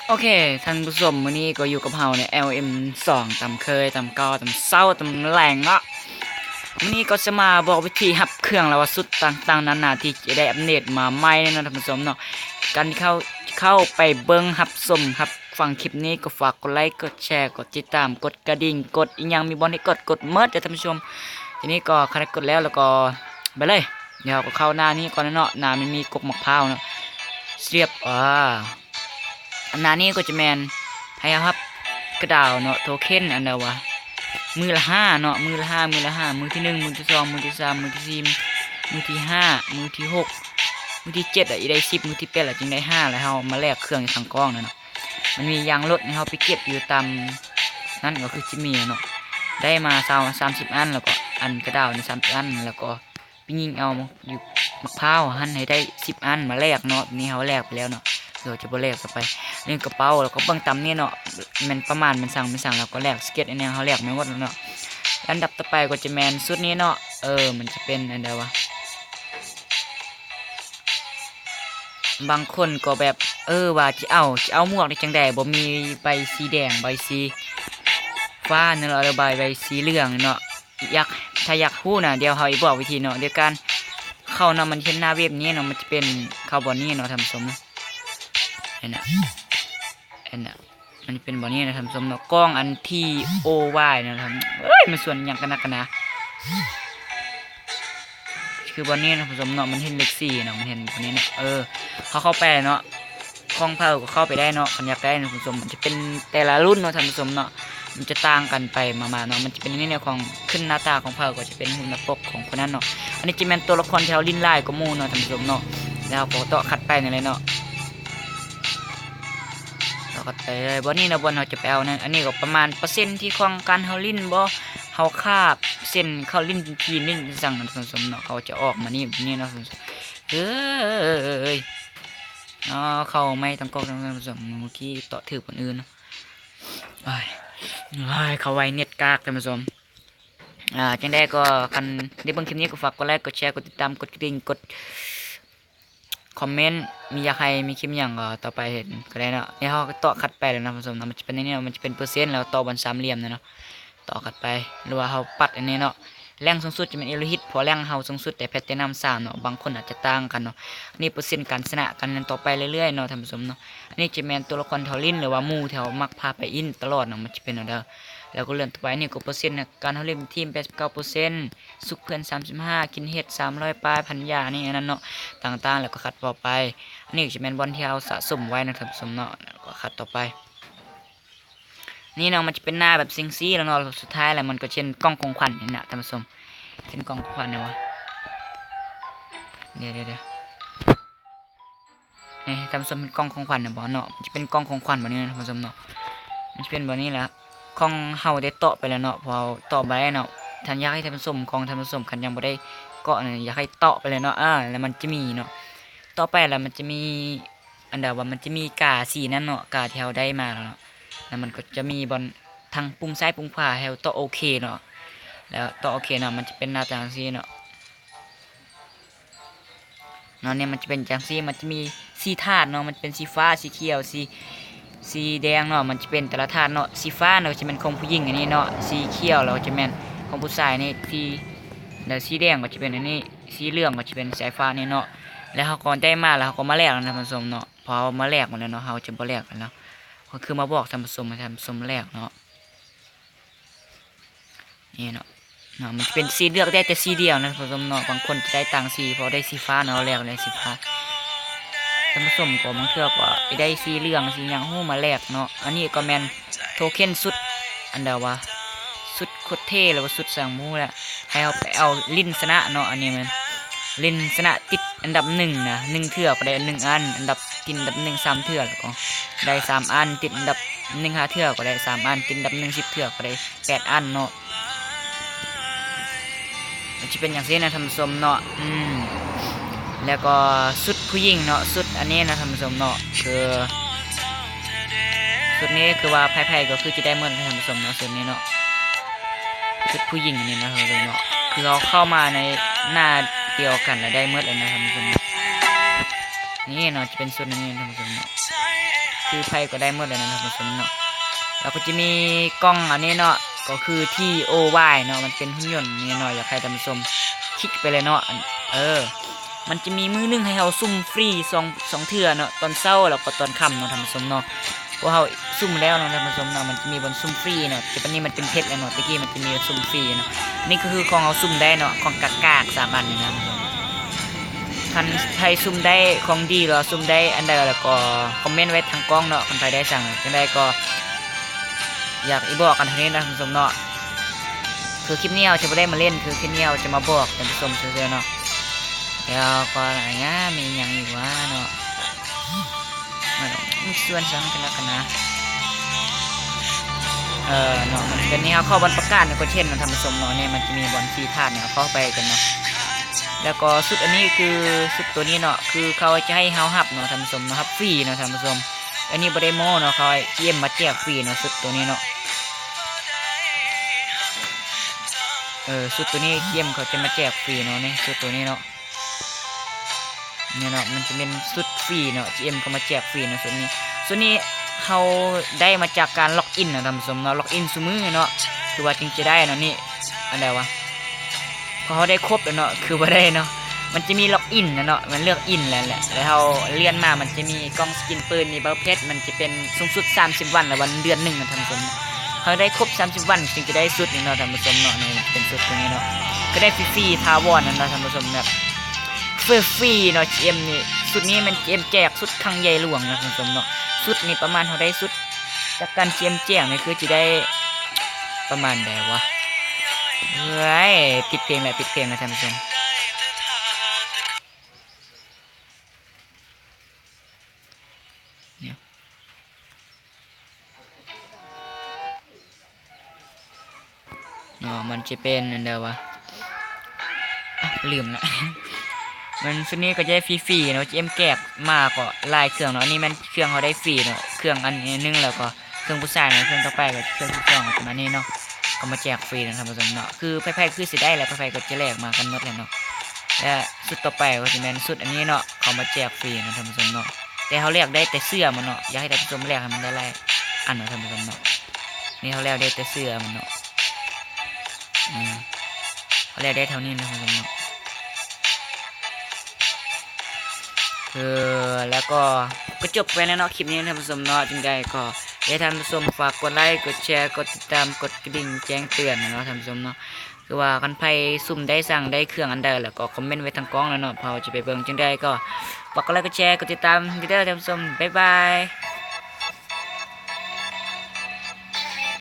ໂອເຄ ທ່ານຜູ້ຊົມ, ມື້ນີ້ກໍຢູ່ກັບເຮົາໃນ ແອລເອັມສອງ ຕາມເຄີຍ, ຕາມເກົ່າ, ຕາມເຊົ້າ, ຕາມແລງເນາະ. ມື້ນີ້ກໍຈະມາບອກວິທີຮັບເຄື່ອງ ແລະວ່າຊຸດຕ່າງໆນານາ ທີ່ຈະໄດ້ອັບເດດມາໃໝ່ເນາະທ່ານຜູ້ຊົມເນາະ. ກ່ອນທີ່ເຮົາ ເຂົ້າໄປເບິ່ງ, ຮັບຊົມ, ຮັບຟັງຄລິບນີ້ ກໍຝາກກົດໄລ, ກົດແຊ, ກົດຕິດຕາມ, ກົດກະດິ່ງ, ກົດອີ່ຫຍັງ, ມີບ່ອນໃຫ້ກົດ, ກົດໝົດເດີທ່ານຜູ້ຊົມ. ທີນີ້ກໍຄັນໄດ້ກົດແລ້ວ, ແລ້ວກໍໄປເລີຍ. ດຽວເຮົາກໍເຂົ້າໜ້ານີ້ກ່ອນເນາະ, ໜ້າມັນມີກົກໝາກພ້າວເນາະ. ສຽບ ອາ ອັນໜ້ານີ້ກໍຈະແມ່ນໃຫ້ເຮົາຮັບກະດາວເນາະ, ໂທເຄັນ ອັນໃດວະ, ມື້ລະຫ້າເນາະ, ມື້ລະຫ້າ, ມື້ລະຫ້າ, ມື້ທີໜຶ່ງ, ມື້ທີສອງ, ມື້ທີສາມ, ມື້ທີສີ່, ມື້ທີຫ້າ, ມື້ທີຫົກ, ມື້ທີເຈັດ ລະອີກໄດ້ສິບ, ມື້ທີແປດ ລະຈຶ່ງໄດ້ຫ້າ, ລະເຮົາມາແລກເຄື່ອງຢູ່ທາງກ້ອງນັ້ນເນາະ. ມັນມີຢາງລົດໃຫ້ເຮົາໄປເກັບຢູ່ຕາມນັ້ນ ກໍຄືຈິມມີເນາະ, ໄດ້ມາຊາວ ສາມສິບອັນ, ແລ້ວກໍອັນກະດາວນີ້ສາມສິບອັນ, ແລ້ວກໍ ໄປຍິງເອົາຢູ່ໝາກພ້າວຫັ້ນໃຫ້ໄດ້ສິບອັນມາແລກເນາະ. ນີ້ເຮົາແລກໄປແລ້ວເນາະ, ດຽວຈະບໍ່ແລກຕໍ່ໄປ. ນີ້ກະເປົາ, ແລ້ວກໍເບິ່ງຕາມນີ້ເນາະ, ແມ່ນປະມານແມ່ນສັງແມ່ນສັງ, ແລ້ວກໍແລກສະເກັດ ອັນຫຍັງເຮົາແລກແມ່ນໝົດແລ້ວເນາະ. ອັນດັບຕໍ່ໄປກໍຈະແມ່ນຊຸດນີ້ເນາະ, ເອີ ມັນຈະເປັນອັນໃດວະ, ບາງຄົນກໍແບບ ເອີ ວ່າຈະເອົາ ຈະເອົາໝວກໄດ້ຈັ່ງໃດ ບໍ່ມີໃບສີແດງ ໃບສີຟ້ານັ້ນເນາະ ຫຼືໃບ ໃບສີເຫຼືອງເນາະ. ຢາກ ຖ້າຢາກຮູ້ນະ ດຽວເຮົາຊິບອກວິທີເນາະ, ໂດຍການເຂົ້າເນາະ, ມັນເຫັນໜ້າເວັບນີ້ເນາະ, ມັນຈະເປັນ ເຂົ້າບ່ອນນີ້ເນາະທ່ານຜູ້ຊົມ, ເຫັນນະ ເຫັນນະ, ມັນຈະເປັນບ່ອນນີ້ນະທ່ານຜູ້ຊົມເນາະ, ກ່ອງອັນ ທີ ໂອ ວາຍ ນະທ່ານ. ເອີຍ ມັນສ່ວນຫຍັງກັນນັກກັນໜາ, ຄືບ່ອນນີ້ນະທ່ານຜູ້ຊົມເນາະ, ມັນເຫັນເລກສີ່ເນາະ, ມັນເຫັນບ່ອນນີ້ນະ. ເອີ ເຮົາເຂົ້າໄປເນາະ, ຂອງໃຜກໍເຂົ້າໄປໄດ້ເນາະ ຄັນຢາກໄດ້ນະທ່ານຜູ້ຊົມ. ມັນຈະເປັນແຕ່ລະລຸ້ນເນາະທ່ານຜູ້ຊົມເນາະ, ມັນຈະຕ່າງກັນໄປມາໆເນາະ, ມັນຈະເປັນໃນແນວຂອງຂຶ້ນໜ້າຕາຂອງໃຜ ກໍຈະເປັນຮູບໜ້າປົກຂອງຄົນນັ້ນເນາະ. ອັນນີ້ຈະແມ່ນຕົວລະຄອນທີ່ເຮົາຫຼິ້ນຫຼາຍກວ່າໝູ່ເນາະທ່ານຜູ້ຊົມເນາະ, ແລ້ວເຮົາກໍເຕາະຄັດໄປນີ້ແຫຼະເນາະ, ເຕາະຄັດໄປເລີຍ. ບ່ອນນີ້ນະ ບ່ອນເຮົາຈະໄປເອົານັ້ນ, ອັນນີ້ກໍປະມານເປີເຊັນທີ່ຂອງການເຮົາຫຼິ້ນບໍ່, ເຮົາຂ້າມເສັ້ນເຂົ້າຫຼິ້ນທີມ ຫຼິ້ນສັງນະທ່ານຜູ້ຊົມເນາະ, ເຂົາຈະອອກມານີ້ ນີ້ເນາະທ່ານຜູ້ຊົມ. ເອີຍ ອໍ ເຂົ້າໄມ້ຕັ້ງກ້ອງທ່ານຜູ້ຊົມ, ເມື່ອກີ້ເຕາະຖືກຄົນອື່ນ. ໂອ້ຍ ໂອ້ຍ ເຂົ້າໄວ ເນັດກາກທ່ານຜູ້ຊົມ. ອ່າ ຈັ່ງໃດກໍຄັນໄດ້ເບິ່ງຄລິບນີ້ກໍຝາກກົດໄລ ກົດແຊ ກົດຕິດຕາມ ກົດກະດິ່ງ ກົດຄອມເມັນ, ມີຢາກໃຫ້ມີຄລິບຫຍັງກໍຕໍ່ໄປເຫັນກໍໄດ້ເນາະ. ດຽວເຮົາກໍເຕາະຄັດໄປແລ້ວນະທ່ານຜູ້ຊົມເນາະ, ມັນຈະເປັນແນວ ມັນຈະເປັນເປີເຊັນ ແລ້ວເຕາະບ່ອນສາມຫຼ່ຽມນະເນາະ. ຕໍ່ກັນໄປ ຫຼືວ່າເຮົາປັດອັນນີ້ເນາະ, ແລງສູງສຸດຈະແມ່ນເອໂລຮິດ ເພາະແລງເຮົາສູງສຸດແຕ່ແພດແຕນຳສາມເນາະ. ບາງຄົນອາດຈະຕ່າງກັນເນາະ, ອັນນີ້ເປີເຊັນການຊະນະກັນຕໍ່ໄປເລື້ອຍໆເນາະທ່ານຜູ້ຊົມເນາະ. ອັນນີ້ຈະແມ່ນຕົວລະຄອນທີ່ເຮົາຫຼິ້ນ ຫຼືວ່າໝູ່ທີ່ເຮົາມັກພາໄປຫຼິ້ນຕະຫຼອດເນາະ, ມັນຈະເປັນແນວໃດ ແລ້ວກໍເລື່ອນຕໍ່ໄປ. ອັນນີ້ກໍເປີເຊັນໃນການເຮົາຫຼິ້ນເປັນທີມ ແປດສິບເກົ້າເປີເຊັນ, ຊຸກເພື່ອນສາມສິບຫ້າ, ກິນເຫັດສາມຮ້ອຍປາຍພັນຢາ ນີ້ອັນນັ້ນເນາະ, ຕ່າງໆ ແລ້ວກໍຄັດຕໍ່ໄປ. ອັນນີ້ຈະແມ່ນບ່ອນທີ່ເຮົາສະສົມໄວ້ນະທ່ານຜູ້ຊົມເນາະ, ແລ້ວກໍຄັດຕໍ່ໄປ. ນີ້ເນາະ ມັນຈະເປັນໜ້າແບບເຊັງຊີ້ແລ້ວເນາະ, ສຸດທ້າຍແລ້ວມັນກໍເຊັ່ນກ່ອງຂອງຂວັນນີ້ນະທ່ານຜູ້ຊົມ, ເຊັ່ນກ່ອງຂອງຂວັນນີ້ວະ, ດຽວໆໆ ນີ້ທ່ານຜູ້ຊົມເຫັນກ່ອງຂອງຂວັນນີ້ບໍ່ເນາະ, ມັນຈະເປັນກ່ອງຂອງຂວັນແບບນີ້ນະທ່ານຜູ້ຊົມເນາະ, ມັນຈະເປັນແບບນີ້ແຫຼະ. ຂອງເຮົາໄດ້ເຕາະໄປແລ້ວເນາະ, ເພາະເຮົາເຕາະບໍ່ໄດ້ເນາະ. ທ່ານ ຢາກໃຫ້ທ່ານຜູ້ຊົມ ຂອງທ່ານຜູ້ຊົມ ຄັນຍັງບໍ່ໄດ້ເກາະນະ ຢາກໃຫ້ເຕາະໄປເລີຍເນາະ, ເອີ ແລ້ວມັນຈະມີເນາະ, ເຕາະໄປແລ້ວມັນຈະມີ ອັນດາວ່າມັນຈະມີກາສີນັ້ນເນາະ, ກາທີ່ເຮົາໄດ້ມາແລ້ວເນາະ, ແລ້ວມັນກໍຈະມີບ່ອນທັງປຸ່ມຊ້າຍປຸ່ມຂວາໃຫ້ເຮົາເຕາະໂອເຄເນາະ, ແລ້ວເຕາະໂອເຄເນາະ, ມັນຈະເປັນໜ້າຕາຈັ່ງຊີ້ເນາະ. ເນາະ ນີ້ມັນຈະເປັນຈັ່ງຊີ້, ມັນຈະມີສີ່ທາດເນາະ, ມັນຈະເປັນສີຟ້າ ສີຂຽວ ສີ ສີແດງເນາະ, ມັນຈະເປັນແຕ່ລະທາດເນາະ. ສີຟ້າເນາະ ຈະແມ່ນຂອງຜູ້ຍິງອັນນີ້ເນາະ, ສີຂຽວແລ້ວຈະແມ່ນຂອງຜູ້ຊາຍນີ້, ສີ ແລ້ວສີແດງກໍຈະເປັນອັນນີ້, ສີເຫຼືອງກໍຈະເປັນສາຍຟ້ານີ້ເນາະ. ແລ້ວເຮົາກໍໄດ້ມາແລ້ວ ເຮົາກໍມາແລກນະທ່ານຜູ້ຊົມເນາະ. ພໍເຮົາມາແລກໝົດແລ້ວເນາະ, ເຮົາຈະບໍ່ແລກແລ້ວເນາະ, ກໍຄືມາບອກທ່ານຜູ້ຊົມໃຫ້ທ່ານຜູ້ຊົມແລກເນາະ. ນີ້ເນາະ ເນາະ ມັນຈະເປັນສີເລືອກໄດ້ແຕ່ສີດຽວນະທ່ານຜູ້ຊົມເນາະ, ບາງຄົນຈະໄດ້ຕ່າງສີ ເພາະໄດ້ສີຟ້າເນາະ, ແລກໄດ້ສີຟ້າ. ທ່ານຜູ້ຊົມກໍບາງເທື່ອກໍໄດ້ສີເຫຼືອງ ສີຫຍັງຮູ້ມາແລກເນາະ. ອັນນີ້ກໍແມ່ນໂທເຄັນຊຸດ ອັນດາວ່າ ຊຸດໂຄດເທ່ ຫຼືວ່າຊຸດສັງໝູແຫຼະ, ໃຫ້ເຮົາໄປເອົາຫຼິ້ນຊະນະເນາະ. ອັນນີ້ແມ່ນຫຼິ້ນຊະນະຕິດອັນດັບໜຶ່ງນະ ໜຶ່ງເທື່ອກໍໄດ້ໜຶ່ງອັນ, ອັນດັບ ຕິດອັນດັບໜຶ່ງສາມເທື່ອ ແລ້ວກໍໄດ້ສາມອັນ, ຕິດອັນດັບໜຶ່ງຫ້າເທື່ອກໍໄດ້ສາມອັນ, ຕິດອັນດັບໜຶ່ງສິບເທື່ອກໍໄດ້ແປດອັນເນາະ. ມັນຈະເປັນຈັ່ງຊີ້ນະທ່ານຜູ້ຊົມເນາະ. ອືມ ແລ້ວກໍຊຸດຜູ້ຍິງເນາະ, ຊຸດອັນນີ້ນະທ່ານຜູ້ຊົມເນາະ, ຄືຊຸດນີ້ຄືວ່າໃຜໆກໍຄືຈະໄດ້ໝົດນະທ່ານຜູ້ຊົມເນາະ, ຊຸດນີ້ເນາະ, ຊຸດຜູ້ຍິງອັນນີ້ນະທ່ານຜູ້ຊົມເນາະ, ຄືເຮົາເຂົ້າມາໃນໜ້າດຽວກັນແລ້ວໄດ້ໝົດເລີຍນະທ່ານຜູ້ຊົມເນາະ. ນີ້ເນາະ ຈະເປັນຊຸດນີ້ນະທ່ານຜູ້ຊົມເນາະ. ຄືໃຜກໍໄດ້ໝົດແລ້ວນະທ່ານຜູ້ຊົມເນາະ. ແລ້ວກໍຈະມີກ່ອງອັນນີ້ເນາະ ກໍຄື ທີ ໂອ ວາຍ ເນາະ ມັນເປັນຫຸ່ນຍົນນ້ອຍໆ ຢາກໃຫ້ທ່ານຜູ້ຊົມຄລິກໄປເລີຍເນາະ. ອັນ ເອີ ມັນຈະມີມື້ໜຶ່ງໃຫ້ເຮົາສຸ່ມຟຣີສອງ ສອງເທື່ອເນາະ ຕອນເຊົ້າແລ້ວກໍຕອນຄ່ຳເນາະທ່ານຜູ້ຊົມເນາະ. ພວກເຮົາສຸ່ມແລ້ວເນາະທ່ານຜູ້ຊົມເນາະ ມັນຈະມີບ່ອນສຸ່ມຟຣີເນາະ. ແຕ່ບັດນີ້ມັນເປັນເພັດແລ້ວເນາະ ແຕ່ກີ້ມັນຈະມີສຸ່ມຟຣີເນາະ. ອັນນີ້ກໍຄືຂອງເຮົາສຸ່ມໄດ້ເນາະ ຂອງກາກໆ ສາມອັນນີ້ນະ. ຄັນໃຜສຸ່ມໄດ້ຂອງດີ ຫຼືວ່າສຸ່ມໄດ້ອັນໃດ ແລ້ວກໍຄອມເມັນໄວ້ທາງກ້ອງເນາະ ຄັນໃຜໄດ້ສັງ. ຈັ່ງໃດກໍຢາກອີບອກກັນເທົ່ານີ້ນະທ່ານຜູ້ຊົມເນາະ. ຄືຄລິບນີ້ເຮົາຈະບໍ່ໄດ້ມາຫຼິ້ນ ຄືຄລິບນີ້ເຮົາຈະມາບອກທ່ານຜູ້ຊົມຊື່ໆເນາະ. ແລ້ວກໍຫຍັງ ມີຫຍັງອີກຫວາເນາະ. ມັນຊວນສັງກັນນະ ເອີ ເນາະ ມັນເປັນນີ້ ເຮົາເຂົ້າບ່ອນປະກາດໃນກອດເຫັນນະທ່ານຜູ້ຊົມເນາະ. ນີ້ມັນຈະມີບ່ອນສີ່ຖາດນີ້ ເຮົາເຂົ້າໄປກັນເນາະ. ແລ້ວກໍຊຸດອັນນີ້ຄືຊຸດໂຕນີ້ເນາະ ຄືເຂົາຈະໃຫ້ເຮົາຮັບເນາະທ່ານຜູ້ຊົມເນາະ ຮັບຟຣີເນາະທ່ານຜູ້ຊົມ. ອັນນີ້ບໍ່ໄດ້ໂມ້ເນາະ ເຂົາໃຫ້ຈີເອັມມາແຈກຟຣີເນາະ ຊຸດໂຕນີ້ເນາະ. ເອີ ຊຸດໂຕນີ້ຈີເອັມເຂົາຈະມາແຈກຟຣີເນາະ ນີ້ຊຸດໂຕນີ້ເນາະ. ນີ້ເນາະ ມັນຈະເປັນຊຸດຟຣີເນາະ ຈີເອັມເຂົາມາແຈກຟຣີເນາະ ຊຸດນີ້. ຊຸດນີ້ເຮົາໄດ້ມາຈາກການລັອກອິນນະທ່ານຜູ້ຊົມເນາະ ລັອກອິນຊຸມື້ເນາະ ຄືວ່າຈຶ່ງຈະໄດ້ເນາະ. ນີ້ອັນໃດຫວາ ເພາະເຮົາໄດ້ຄົບແລ້ວເນາະ ຄືບໍ່ໄດ້ເນາະ. ມັນຈະມີລັອກອິນນະເນາະ ມັນເລືອກອິນແລ້ວແຫຼະ ແລ້ວເຮົາເລື່ອນມາ ມັນຈະມີກ່ອງສະກິນປືນ ມີເບົາເພັດ ມັນຈະເປັນສູງສຸດສາມສິບວັນ ແລ້ວວັນເດືອນໜຶ່ງນະທ່ານຜູ້ຊົມ. ເຮົາໄດ້ຄົບສາມສິບວັນຈຶ່ງຈະໄດ້ຊຸດນີ້ເນາະທ່ານຜູ້ຊົມເນາະ. ນີ້ມັນຈະເປັນຊຸດຕົວນີ້ເນາະ ກໍໄດ້ຟຣີໆຖາວອນນັ້ນນະທ່ານຜູ້ຊົມ ແບບຟຣີໆເນາະ. ຈີເອັມນີ້ ຊຸດນີ້ແມ່ນຈີເອັມແຈກ ຊຸດຄັ້ງໃຫຍ່ຫຼວງນະທ່ານຜູ້ຊົມເນາະ. ຊຸດນີ້ປະມານເຮົາໄດ້ຊຸດຈາກການຈີເອັມແຈກນີ້ ຄືຈະໄດ້ປະມານໃດຫວາ. ເອີຍ ຕິດເພງແລ້ວ ຕິດເພງແລ້ວທ່ານຜູ້ຊົມ. ເນາະ ມັນຈະເປັນອັນໃດຫວາ ລືມລະ. ມັນຊຸດນີ້ກໍຈະໄດ້ຟຣີໆເນາະ ຈີເອັມແຈກມາກໍຫຼາຍເຄື່ອງເນາະ. ອັນນີ້ແມ່ນເຄື່ອງເຮົາໄດ້ຟຣີເນາະ ເຄື່ອງອັນໜຶ່ງ ແລ້ວກໍເຄື່ອງຜູ້ຊາຍເນາະ. ເຄື່ອງຕໍ່ໄປກໍເຄື່ອງທີ່ສອງປະມານນີ້ເນາະ ເຂົາມາແຈກຟຣີນະທ່ານຜູ້ຊົມເນາະ. ຄືໃຜໆຄືຊິໄດ້ແຫຼະ ໃຜໆກໍຈະແລກມາກັນໝົດແຫຼະເນາະ. ແລະຊຸດຕໍ່ໄປກໍຈະແມ່ນຊຸດອັນນີ້ເນາະ ເຂົາມາແຈກຟຣີນະທ່ານຜູ້ຊົມເນາະ. ແຕ່ເຮົາເລືອກໄດ້ແຕ່ເສື້ອມັນເນາະ ຢາກໃຫ້ທ່ານຜູ້ຊົມແລກໃຫ້ມັນໄດ້ຫຼາຍອັນເນາະທ່ານຜູ້ຊົມເນາະ. ນີ້ເຮົາແລກໄດ້ແຕ່ເສື້ອມັນເນາະ ອືມ ເຮົາແລກໄດ້ເທົ່ານີ້ນະທ່ານຜູ້ຊົມເນາະ. ເອີ ແລ້ວກໍ ກໍຈົບໄປແລ້ວເນາະ ຄລິບນີ້ທ່ານຜູ້ຊົມເນາະ. ຈັ່ງໃດກໍຢາກໃຫ້ທ່ານຜູ້ຊົມຝາກກົດໄລ ກົດແຊ ກົດຕິດຕາມ ກົດກະດິ່ງແຈ້ງເຕືອນເນາະທ່ານຜູ້ຊົມເນາະ. ຄືວ່າຄັນໃຜສຸ່ມໄດ້ສັງໄດ້ເຄື່ອງອັນໃດ ແລ້ວກໍຄອມເມັນໄວ້ທາງກ້ອງແລ້ວເນາະ ເຮົາຈະໄປເບິ່ງ. ຈັ່ງໃດກໍຝາກກົດໄລ ກົດແຊ ກົດຕິດຕາມເດີທ່ານຜູ້ຊົມ. ບາຍບາຍ.